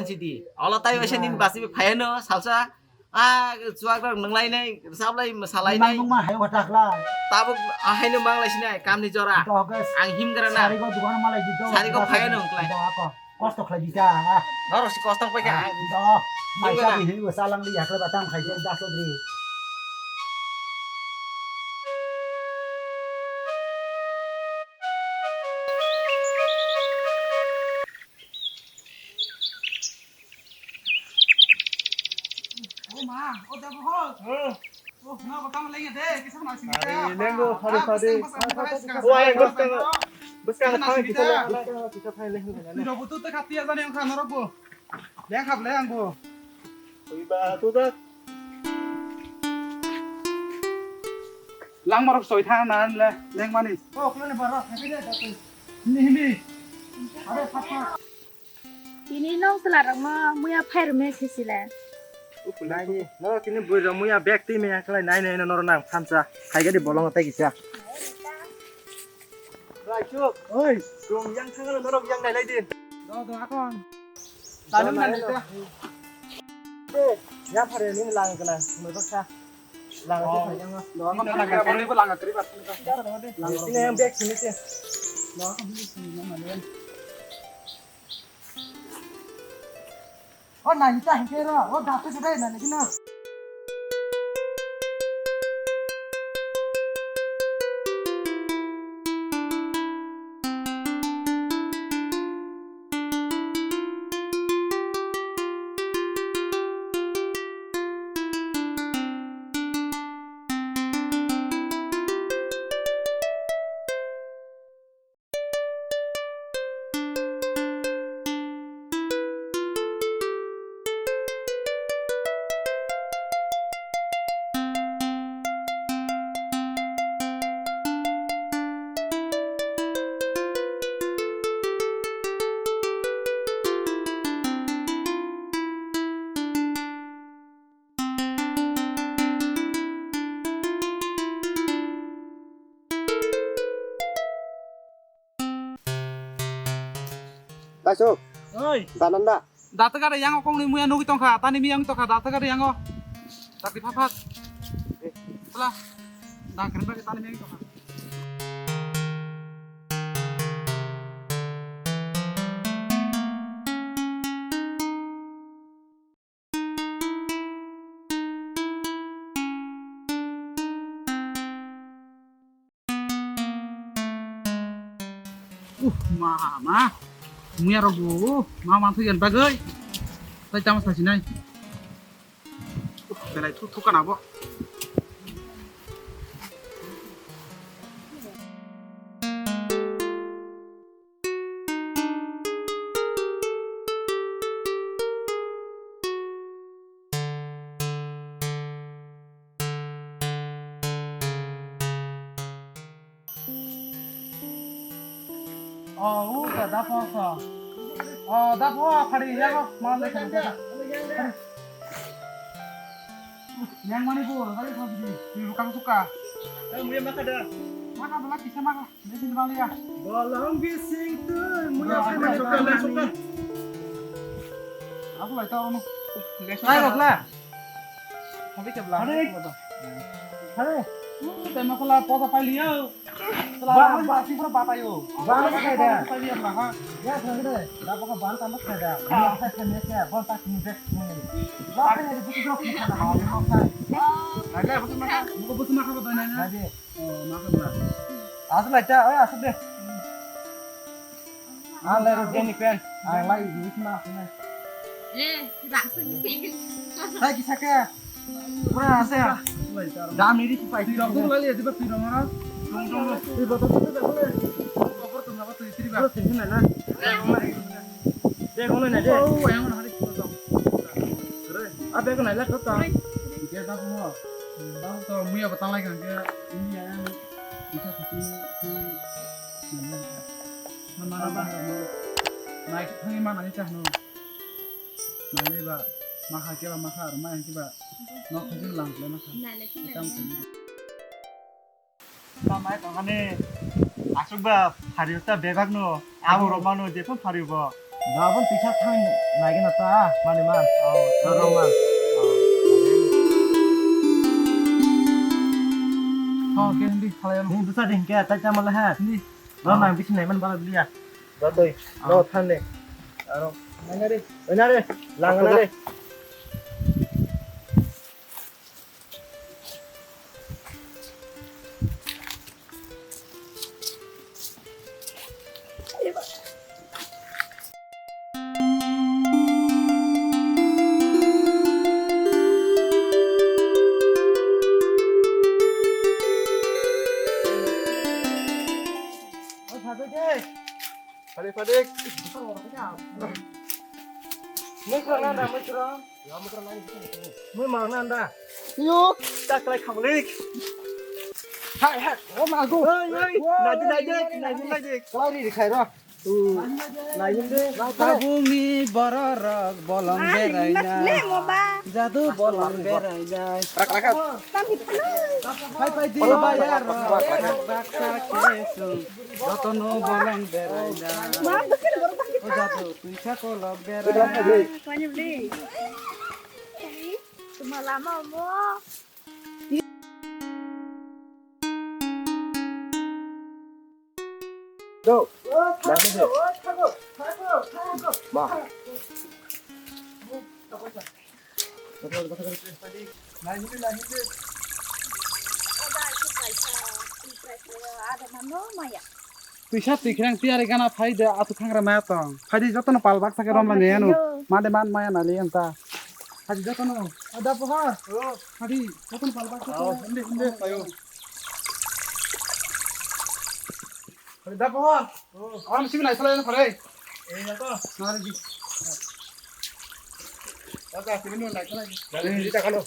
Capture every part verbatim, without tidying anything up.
Sidi. Olo tai waisa nini basi phaiano salsa. Ah, chuak rok nunglainai, sablai, salainai. Nang nungma hai watakla. Tabuk ahaino manglai sinai, kamni jora. Dohokes. Ang himgra na. Sarigo dugan malai di do. Sarigo phaiano nungklai. Dohoko. Kosto khlai di ta. Norok si kosto paikha. Ah, ang do. Himgra. Maisa bihil bo salang di yakle batang khai di daso dri. O ma, o da bo ho. O, na ba tam lenge de, kisa na sing. Are, lengo, hare, hare. O, ay, bus ka, bus ka, kisa na sing, kisa na, kisa na, lengo. Ni robo tu te khati ya jani ang khan robo. Leng khap le ang bo. Oi ba, tu da. Lang marok soi thang na le, leng mani. O, klo le ba ra, khabi le da tu. Himi, himi. Are, phat, phat. Tini nong chwla rokno muya phai rwmani sisile. Ukulai ni. Norok tini bwrwi rok muya bag twi maya kwlai nai nai no norok nang thansa. Hai gadi bolong tai kisa. Raichuk. Oi. Rung yang thang norok yang nai lai di. Do do akon. Tanu nai ta. Eh, yang phare ni lang kana. Mai baksa. Lang ta yang. Do akon lang ta. Lang ta. Sini yang bag sini sih. Do akon sini sini. O nai ta hingke ro, o da se dai na ni na. Kaisuk. Oi. Dananda. Dato gare yango kongni muya nugui tongkha, tani miyang tongkha, dato gare yango. Dakti phat phat. Pla. Dang krim bagi tani miyang tongkha. Uh, ma, ma. Muya rok bo, ma, ma, thoi yan bagoi. Tai tamo sa sinai. Uh, belai thu, thu kana bo. Oh, u da da pho so. Oh, da pho phari ya ko, ma le ka da. Yang mani bu, kali pho di. Di bukang suka. Eh, muya maka da. Maka bela kisa maka. Mesin bali ya. Bolong bising tu, muya apa suka, suka. Aku lai tau no. Lai rok la. Tapi ke belang. Hare. Hare. Uh, tema kala pota pai liya. Ba, ba, sing pura bata yo. Ba, ba, ba, ba. Pai liya lah, ha. Ya, thang de. Da ba ba tam ba da. Ya, sa sa ne ke, ba ta ni de. Ba, ne de, bu tu ko na ha. Ada, bu tu ma. Bu tu ma ka ba na. Ada. Oh, ma ka ba. Asal aja, oi, asal de. Ang lai rw jeni pen. Ang lai rw ma sini. Eh, langsung ni pen. Hai kisa ke. Pura ase. Dam ini ki pai. Tidak pun lali ya tiba tidak mana. Tong tong. Tiba tu tu tak boleh. Apa tu apa tu tiba. Terus ini mana? Dia kau mana dia? Oh, yang mana hari kita tahu. Apa yang kena lihat kau tahu? Dia tak semua. Tahu tahu muya batang lagi kan dia. Ini ya. Bisa sih sih. Mana mana. Naik kami mana ni cah no. Nalai ba, maha keba maha, aro maya keba nok hajung lang kle maha. Nalai khe nalai. Tam ai tongani asuk ba phari ta bebak no, abo rok mano je phun phari bo. Gabon tisa thang naigena ta, mani ma. Oh, rong ma. Oh. Oke, hindi, khalai ano. Hindi, bisa deh, kayak tata malah ha. Hindi. Lo nang bisi naiman bala beliya. Batoi. Lo thane. Aro. Nangare. Nangare. Langare. Phadik, phadik. Mui khorang nanda, mui khorang. Mui mang nanda. Yo, tak lai khamlik. Hai, hai, o mago. Oi, oi, naji, naji, naji, naji. Kau ri khai ro. Naji de. Tabukni bororok bolong beraina. Jadu bolong beraina. Rak, rak, rak. Pai pai di bayar ro. Baksa kesung. Jotono bolong beraina. O jadu tuisa kolok beraina. Tuma lama mo. Do. Ma. Tuisa twi khrang tiyari gana phai de atu khangra maya tong. Phai di jotono pal baksa khe romla ne ano. Ma de man maya nali anta. Phai di jotono. Ada pohar. Phai di jotono pal baksa. Hindi, hindi, ayo. Phai da pohar. Alam simi nai salai na phai. Eh, ya to. Nari di. Oke, simi nai salai. Nari di ta kalo.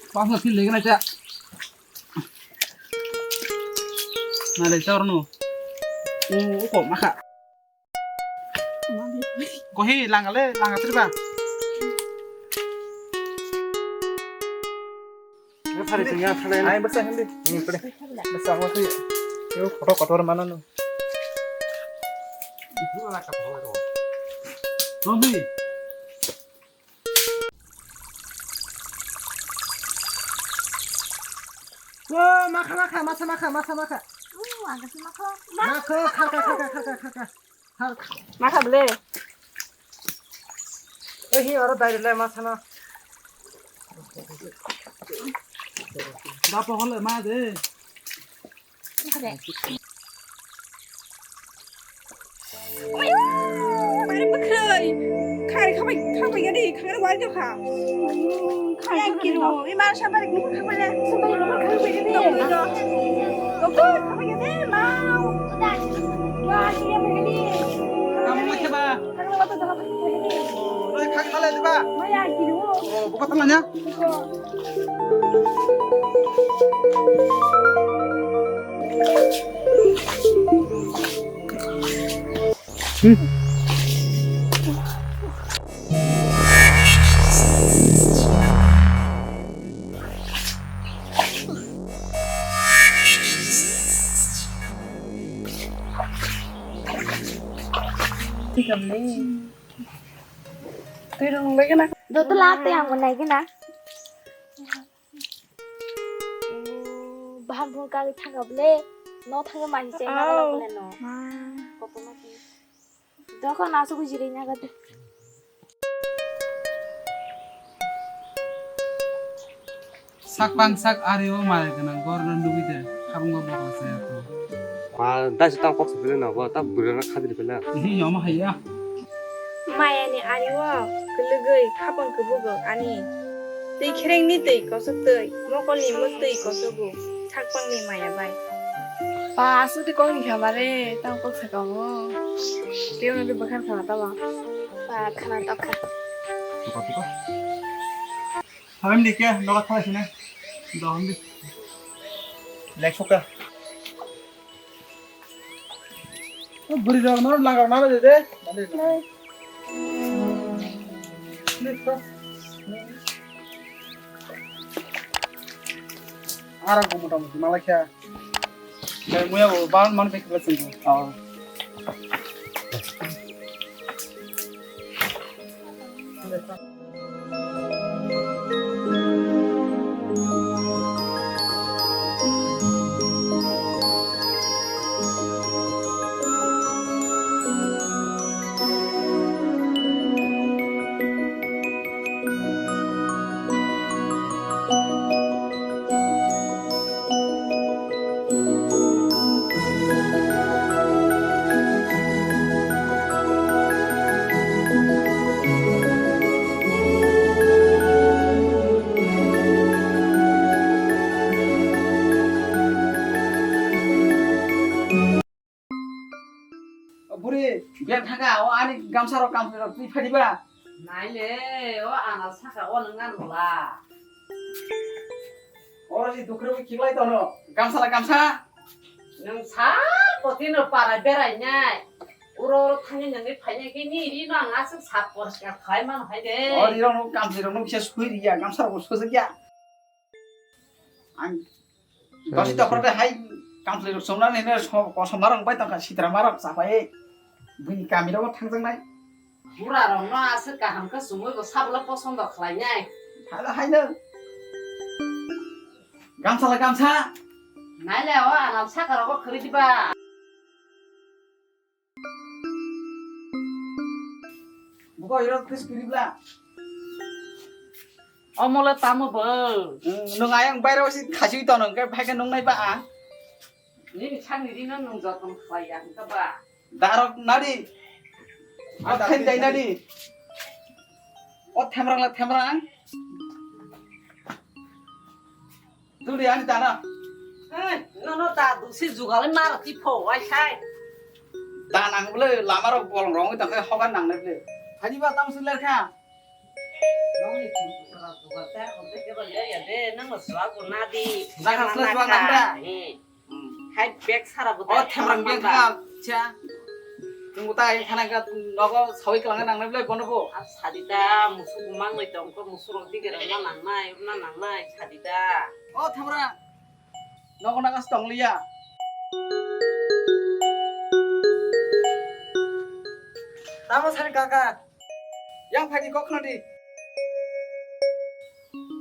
Pas na fil lagi na cha. Nale chorno. U ko maka. Kohi langale langa triba. Ini pari tengah sana ini. Ayo besar ini. Ini pede. Besar waktu ya. Yo kotor kotor mana nu? Robi. O, makha, makha, masa makha, masa makha. O, ang kasi makha. Makha, kharka, kharka, kharka, kharka. Kharka. Makha bele. Ei, hi, oro dai le masa na. Dapo hole ma de. Ayo, mari bwkhwrwi. Khari khabai, khabai ya de, khari wai do kha. Khari kiro, i mar sa bari khabai ya de. Doktor, doktor, khabai ya de, mau. Wah, iya bari de. Kamu macam apa? Khari wai do kha. Oi, khak khala diba? Maya kiro. Oh, buka tangan ya. Twi rwng lai gana. Joto la tei ang bo nai gana. Baham phung kali thangkha bole. No thangkhe mai se na gana bole no. Kotorma ki. Dokho na suku jiri na gade. Sak pang sak ari o mari gwnang gorno nugwi de, habungo bokol saya ko. Ma, dai se tang kok se pele na, bo ta bwrwi na khadri pele. Hi, yama haya. Maya ni ari o, kwlwgwi khapang kwbwgo ani. Twi khereng ni twi kosok twi, mokol ni mwk twi kosogo, sak pang ni maya bai. Pa, aswk twi kok ni kha mare, tang kok sa kamo. Twi ono twi bwkhan khana tamo. Pa, khana tok kha. Tuka, tuka. Thalim di ke, noga thalai sini. Dohon di. Lek suka. O bwrwi rok no langak nang de de. Nai. Nai to. Ara ko mota moti malai kha. Nai muya bo ban man pe kla sing. Oh. O buri, biyang thangkha, o ani gamsa rok, kamchwlwi rok twi phai diba? Naile, o anal saka o nwng ano bwla. Oro si dukhre bo khiklai tono. Gamsa la gamsa. Nwng sal poti no para berai nai. Uro uro thani nwngni phainai khe ni ri no ang aswk sap poriskar khlai mano hai de. O ri rok no kamchwlwi rok no kisa sui ri ya, gamsa rok bo sujak ya. Ang dosi tokhor de hai kamchwlwi rok chumna nini so-, kosom marok bai tongkha, sitra marok chapai. Buini kami rok thangjaknai. Bura rok no aswk kaham khe chumui bo sabula posondo khlai nai. Hala hai no. Gamsa la gamsa. Naile o anal saka rogo khwrwi diba. Buko iro kis kiribla. Omole tamo bo. Nwng ayang bairo si khasi tono, hwnkhe phaikhe nungnai ba a. Nini sakni rino nwng joton khlai ya hwnkhe ba. Darok nadi. Athai dai nadi. O themrang la themrang. Duli ani dana. Ei, nono da dusi jugal maro ti pho, wai sai. Da nang bole lama rok bolong rong tang khe hogan nang le bole. Thani ba tam siler kha. Nongni thum sura jugal ta, onte ke ba ya ya de, nang swa ko na di. Na ka sla jugal nang da. He. Hmm. Hai bag sara bo. O da themrang bag manda. Kha, cha. Tung ta ai khana ga nogo sawi klang nang le bole bono bo. Ap sadi da, musu gumang noi tong ko, musu rok dige rok na nang nai, na nang nai, sadi da. O themrang. Nogo nagas tong liya. Tamo sani kaka. Yang phaidi kok khna di.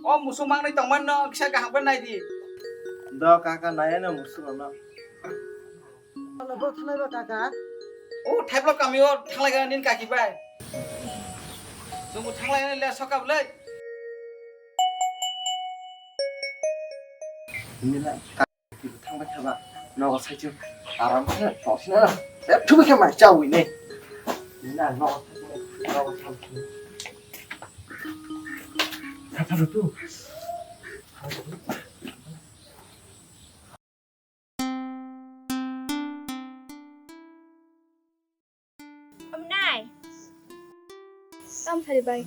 O musu mangnai tongman no kisa kaham khe nai di. Do kaka nai no musu no. Bo thanai ba kaka. O thaiplo kami o thanglai ga nin kaki bai. Chungu thanglai le soka bwlai. Nila. Thangbai thaba, nogo saichung aram khe tongsinai, beb thubi khe mai chawi ne. Nina nogo saichung, nogo saichung. Thapa rutu. Amnai. Tam sari bai.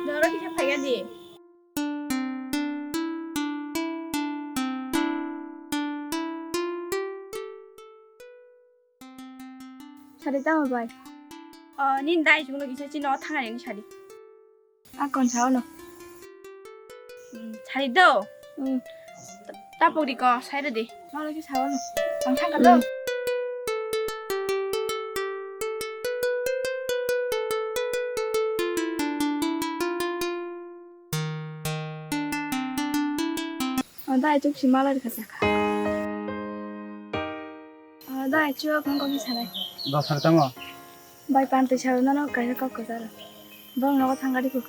Doro kisa phaiya di. Sari tamo bai. O, nin dai chukno kisa chini o thangani sari. A kon sao no. Hmm, sari do. Hmm. Ta-, tapok di ko, sai do di. Malo ki sao no. Ang thang ka do. Hmm. O, dai chuk si malo di ka sa kha. O, dai chuk ang ko ki sanai. Do sar tamo. Bai pantwi salo nono kaisa kok kwcharo. Borok nogo thangari ko.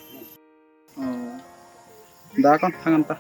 Da kon thangan ta.